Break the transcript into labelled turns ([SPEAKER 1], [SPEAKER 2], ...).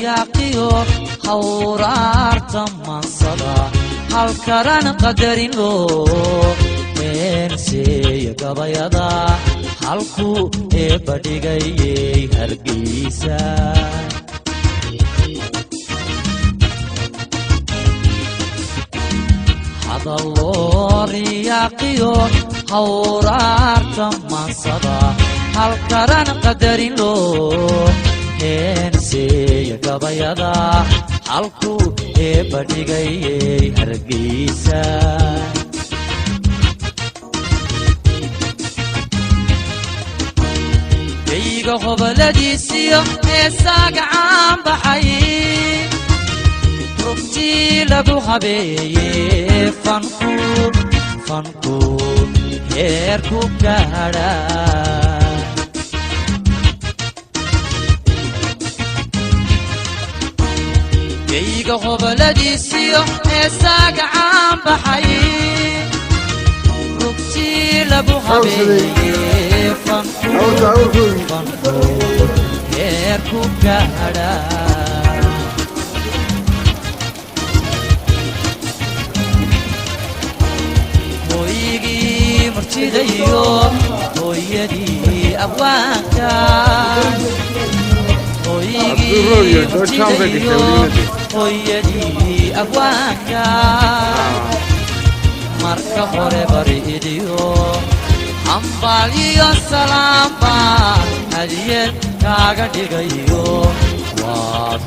[SPEAKER 1] Riyaaqiyo hawraarta maansada, halkaran qadarin loo heenseeya gabayada, halkuu eebba dhigayey Hargeysa. Hadalloo riyaaqiyo hawraarta maansada, halkaran qadarin loo heenseeya gabayada, halkuu eebba dhigayey Hargeysa. Geyga hoboladiisiyo heesaaga caanbaxay, rugtii lagu habeeye fanku, fanku heerku gaadha. Geyga hoboladiisiyo heesaaga caanbaxay, rugtii lagu habeeye fanku, fanku heerku gaadha. Hooygii murtidayo hooyadii abwaanka, hooygii murtidayo hooyadii abwaanka, marka hore bari idiyo hambaaliyo salaamba hadiyad kaaga dhigayo waad.